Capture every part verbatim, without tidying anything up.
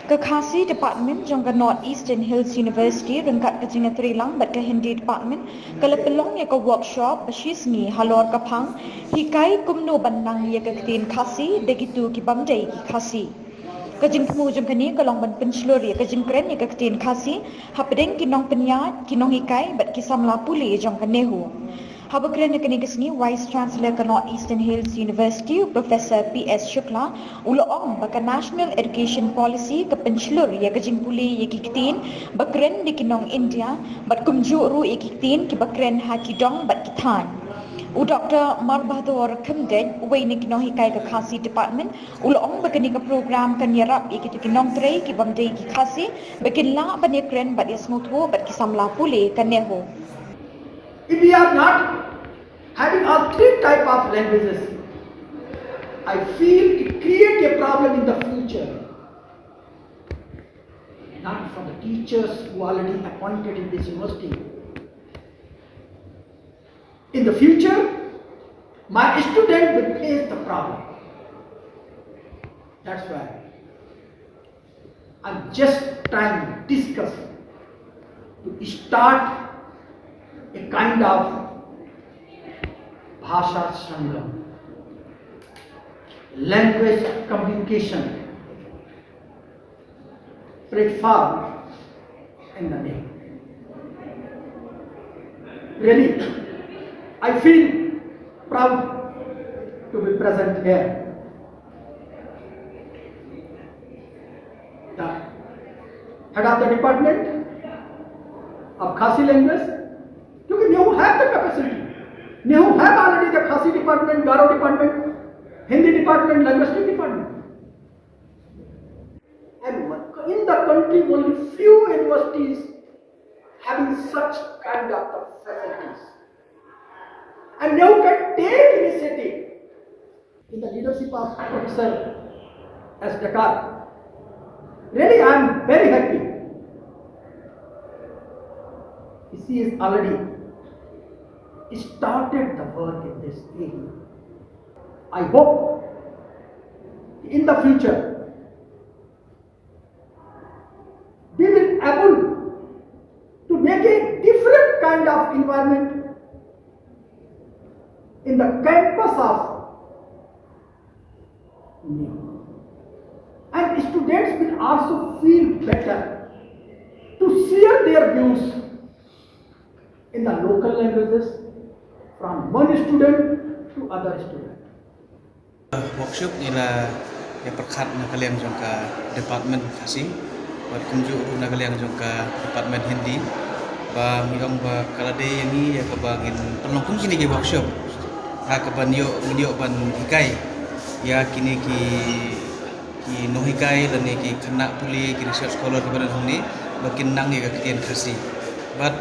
Ka Khasi Department jong ka North Eastern Hills University ryngkat ka jingïatreilang bad ka Hindi Department ka la pynlong ïa ka workshop ba shisngi halor ka phang hikai kumno ban nang ïa ka ktien Khasi da kito ki bym dei ki Khasi. Ka jingthmu jong kane ka long ban pynshlur ïa ka jingkren ïa ka ktien Khasi hapdeng ki nongpynïaid, ki nonghikai bad ki samla pule jong ka NEHU. Haba kren ha kane ka sngi, Vice Chancellor ka North Eastern Hills University, Professor P S Shukla, u la ong ba ka National Education Policy ka pynshlur ïa ka jingpule ïa ki ktien ba kren da ki nong India bad kumjuh ruh ïa ki ktien kiba kren ha ki dong bad ki thaiñ. U Doctor Marbahdur Khymdeit, uwei na ki nonghikai ka Khasi Department, u la ong ba kane ka program kan ïarap ïa kito ki nongtrei ki bym dei ki Khasi ba kin lah ban ïakren bad ïasngewthuh bad ki samla pule ka NEHU. If we are not having all three type of languages, I feel it create a problem in the future. Not for the teachers who already appointed in this university. In the future, my student will face the problem. That's why I'm just trying to discuss to start a kind of Bhasha Sangam, language communication platform in the name. Really, I feel proud to be present here. The head of the department of Khasi language, क्योंकि NEHU have the capacity. NEHU have already the Khasi department, Garo department, Hindi department, linguistic department. And in the country, only few universities having such kind of the facilities. And NEHU can take initiative in the leadership of Professor S Dakar. Really, I am very happy. He has already started the work in this area. I hope in the future we will able to make a different kind of environment in the campus of NEHU. And students will also feel better to share their views in the local languages from one student to other student. Workshop ngi la ïa pyrkhat na ka liang jong ka department Khasi bad kumjuh ruh na ka liang jong ka department Hindi ba ngi ong ba ka la dei ïa ngi ïa kaba ngin pynlong kum kine ki workshop ha kaba ngin ïoh ngin ïoh ban hikai ïa kine ki ki nonghikai lane ki khynnah pule ki research scholar kiba don hangne ba kin nang ïa ka ktien Khasi. Bad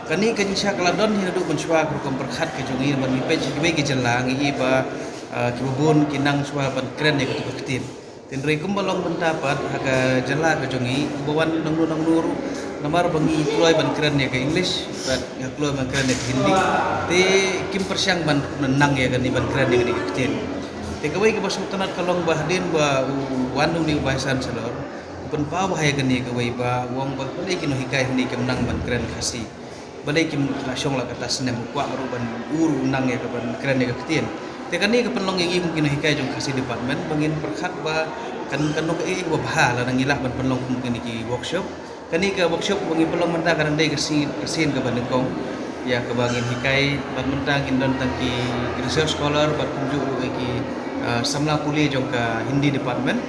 kane ka jingshisha ka la don hi naduh mynshuwa ka rukom pyrkhat ka jong ngi namar ngi peit sha kiwei ki jylla ngi i ba kiba bun ki nang shuwa ban kren ïa katu ka ktien. Hynrei kumba long mynta pat ha ka jylla ka jong ngi uba wan nangno nangno ruh namar ba ngi kloi ban kren ïa ka English bad nga kloi ban kren ïa ka Hindi. Te kim pyrshang ban nang ïa kane ban kren ïa kane ka ktien. Te kawei kaba sngewtynnat ka long ba hadien ba u wan u ni u Vice Chancellor u pynpaw bha ïa kane kawei ba u ong ba balei ki nonghikai hangne kim nang ban kren Khasi. Balei kim la shong la kata snem u kwah ruh ban u ruh u nang ïa ka ban kren ïa ka ktien. Te kane ka pynlong ïa ngi kum ki nonghikai jong Khasi department ba ngin pyrkhat ba kan kan long kaei kaba bha lada ngi lah ban pynlong kum kine ki workshop. Kane ka workshop ba ngi pynlong mynta ka dang dei ka sien ka sien kaba nyngkong ïa kaba ngin hikai bad mynta ngin don tang ki research scholar bad kumjuh ruh ïa ki samla pule jong ka Hindi department.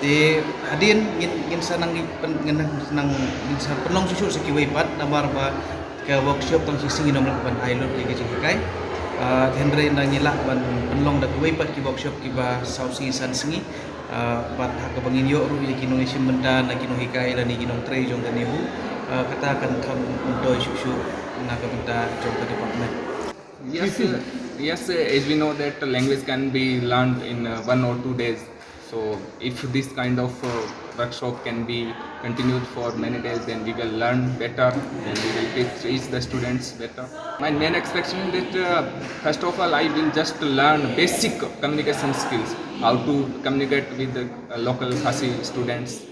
Te hadien ngin ngin sa nang ngin nang ngin sa pynlong shuh shuh sa kiwei pat namar ba ka workshop tang shi sngi ngin ym lah ban ai lut ïa ka jinghikai. Hynrei nang ngi lah ban pynlong da kiwei pat ki workshop kiba saw sngi san sngi. Bad ha kaba ngin ïoh ruh ïa ki nongïashim bynta na ki nonghikai lane ki nongtrei jong ka NEHU kata kan kham myntoi shuh shuh na ka bynta jong ka department. Yes, sir. Yes, sir. As we know that the language can be learned in uh, one or two days. So if this kind of uh, workshop can be continued for many days, then we will learn better, then we will teach, teach the students better. My main expectation is that, uh, first of all, I will just learn basic communication skills, how to communicate with the uh, local Khasi students.